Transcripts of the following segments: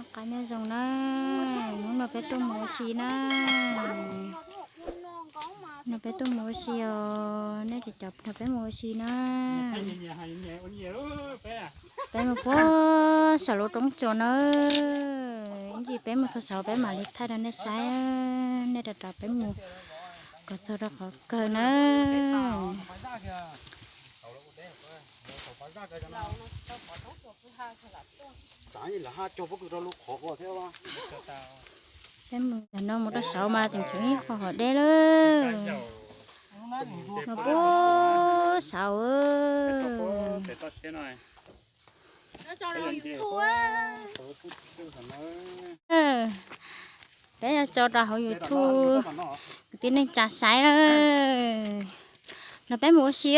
Qab nyob zoo na, hnub no peb tuaj mus ua si na. No peb tuaj mus ua si os, nej cov cov nrog peb mus ua si na. Peb mus puag saum lub roob tsuas na, ib ntsis peb mus txog saud peb mam li thaij rau nej saib, nej rov rau peb mus kom txog rau qhov kawg na. Peb mus no mus rau saud mas tseem tshuav ib qho hov deb lawm. No puag saud. Peb yuav tso rau hauv YouTube, kwv tij neej tsa saib na. No peb mus ua si.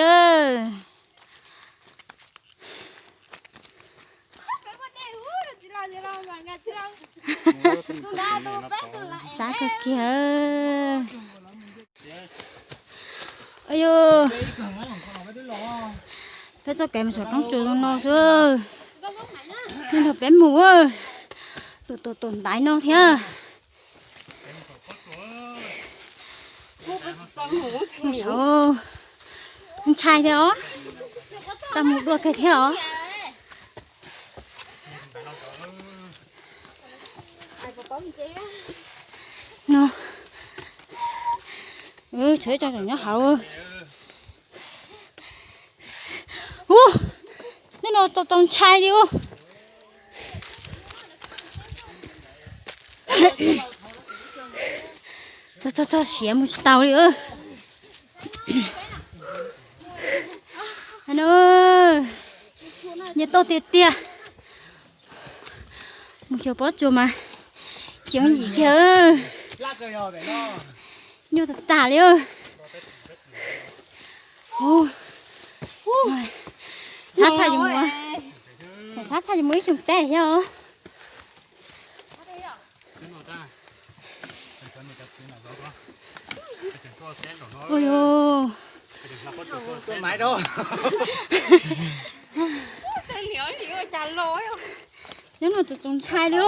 Sab kawg kiag. Yog, peb txoj kev mus saum roob tsuas zoo no xwb. Nej nrog peb mus, tus tus tus ntaiv no thiab. Mus saud ntshai thiab os, tau mus dua kiag thiab os. No, tshuav ib co tseem nyob hauv. Ub, hnub no txaus txaus ntshai li ub. Txog txog txog siav mus tsis taus li. Nyias toj tiag tiag. Mus xyuas pob tsuas mas ceev yim kiag. Nyuaj tag tag li. Sab tshaj yuav mus, sab tshaj yuav mus ib xyoo teb thiab os. Ui, nyob no txaus txaus ntshai li.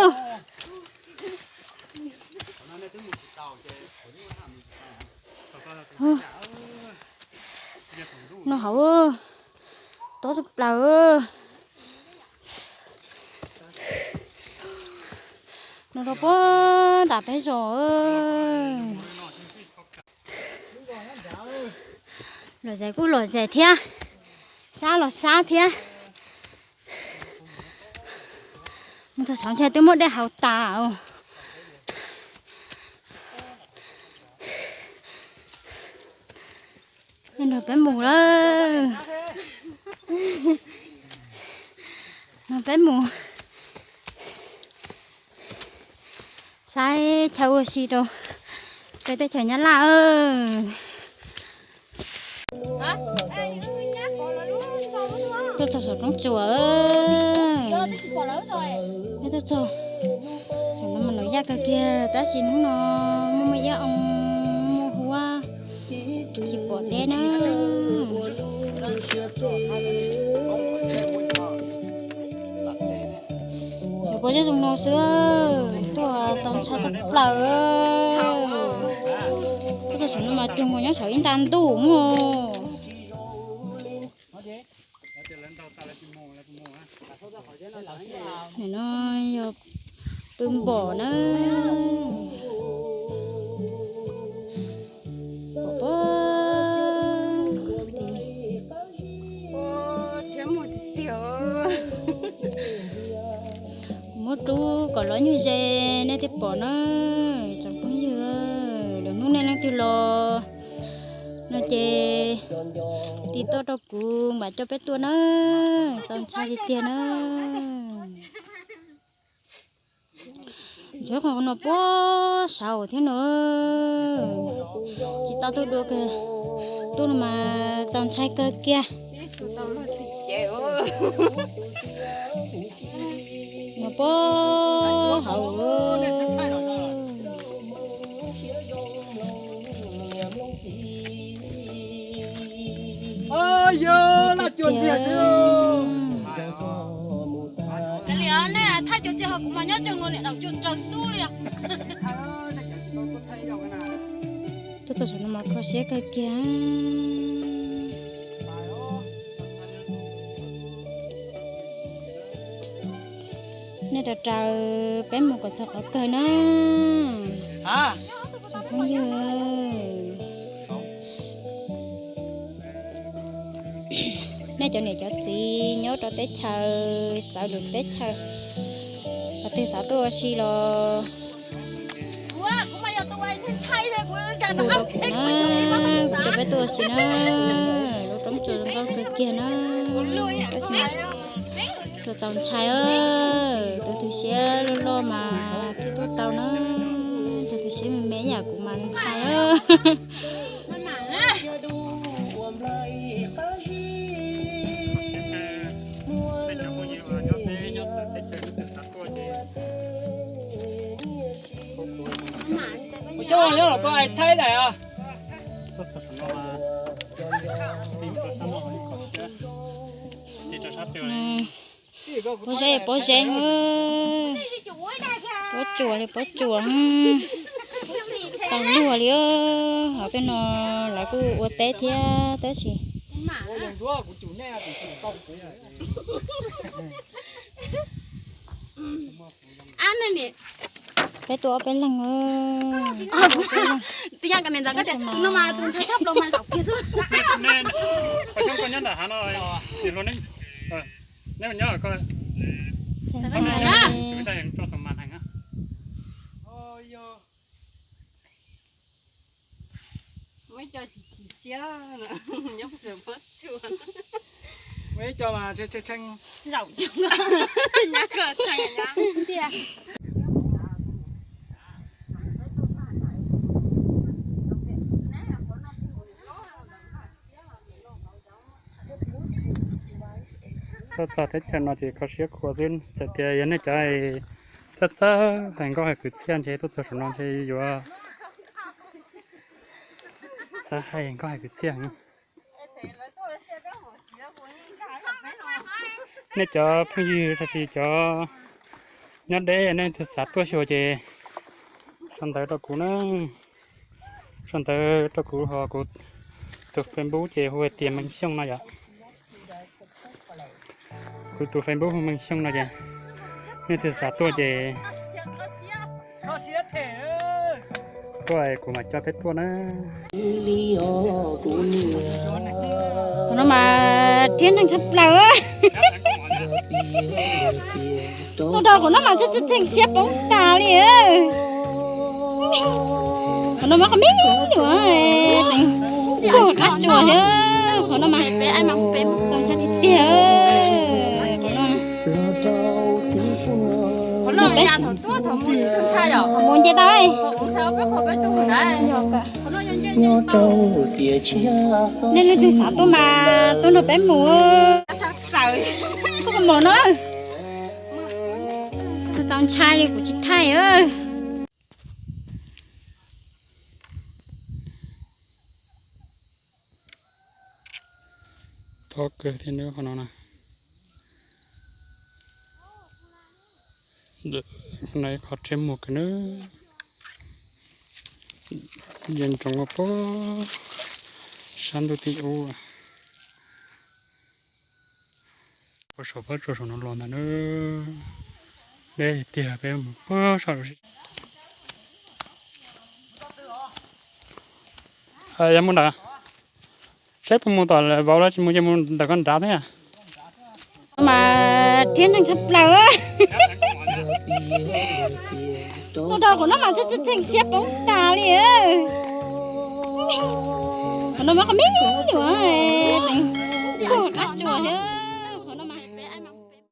No hauv, tob tshaj plaws. No rau puag nram peb zos. Lom zem kuj lom zem thiab, sab los sab thiab. Mus txog saud ntshai twb muab dej haus tas os. Nej nrog peb mus lawm. Nrog peb mus saib chaw ua si rau peb teb chaws Nyab Laj. Tuaj txog saum roob tsuas, tuaj txog saum no mas nws yaj kawg kiag tab sis hnub no muaj muaj iab oo muaj huab tsis pom deb na. Cov pob zeb zoo no xwb, tuaj txaus ntshai tshaj plaws. Tuaj txog saum no mas cuag nkaus nyob saum ib nta ntuj muaj. Nim no yog pw npom na. Pom pom thiab mus tiag tiag. Muab rub kom los nyuag ze nej thiaj pom na. Tsoom phooj ywg, lwm hnub nej leej twg los no ces tiv toj rau kuv mam coj peb tuaj na. Txaus ntshai tiag tiag na. Ntshe qhov no puag saud thiab no. Tsis tau tuaj dua kiag, tuaj no mas txaus ntshai kawg kiag. No puag hauv. Yog laj cuag ntxiag xwb. Kav liam, nej thaij cuag Ces ho kuv mas nyob cov nkaus niam laus cuag raws xub li os. Tuaj txog saum no mas kho siab kawg kiag. Nej rau raws peb mus kom txog qhov kawg na. Tsoom phooj ywg, nej cov niam cov txiv nyob rau teb chaws txawv lwm teb chaws, qhov twg xav tuaj ua si los hu rau kuv na, kuv coj peb tuaj ua si na. Lub roob tsuas zoo nkauj kawg kiag na, tab sis mas tuaj tau ntshai, tus twg siab loj loj mas thiaj tuaj tau na, tus twg siab me me yam kuv mas ntshai. Ua xyoob nyob los koj hais Thaib daim os. Pob zeb, pob zeb, pob tsuas li, pob tsuas tau luag li. Hauv tej no lawv kuj ua teb thiab tab sis peb tuaj ob peb leeg. Tab sis mas tus ntshai tshaj plaws mas zaum kiag xwb. Muaj ib co mas tshee tshee zaum nyab ko tshee nyab tiag. Tuaj txog teb chaws no ces kho siab khuav xwb, txawm tias yog nej cov txawj txawj hais nkauj hais kwv txhiaj ntshe tuaj txog saum no ntshe yuav xav hais nkauj hais kwv txhiaj. Nej cov phooj ywg los sis cov nyob deb nej twg xav tuaj xyuas ces sau ntawv rau kuv na. Sau ntawv rau kuv, ho kuv tus Facebook ces hu hais tias Meej Xyooj no yom. Kuv tus Facebook hu Meej Xyooj no ces nej twg xav tuaj ces tuaj kuv mam coj peb tuaj na. Qhov no mas thiab neeg tshaj plaws. Tuaj rau qhov no mas tseem siab poob tas li. Qhov no mas qhov me nyuam, kuj qab tsuas thiab. Qhov no mas txaus ntshai tiag tiag. Qhov no mus nce tau. Nej leej twg xav tuaj mas tuaj nrog peb mus. Tuaj koj mos no. Txaus ntshai li kuv tsis thaij. Tob kawg thiab nawb qhov no na. No ib qho rhiab muag kawg nawb. Yeej ntsoov ua pog sab ntuj tim ub. Puag saum pob tsuas saum no los ntag nawb. Deb tiag, peb mus puag saum. Yog mus nrad, saib puas mus tom vauv los tsis mus ces mus ntawm koj nrad thiab. Mas thiab neeg tshaj plaws. Tuaj rau qhov no mas tseem siab poob tas li. Qhov no mas qhov me nyuam, kuj qab tsuas thiab.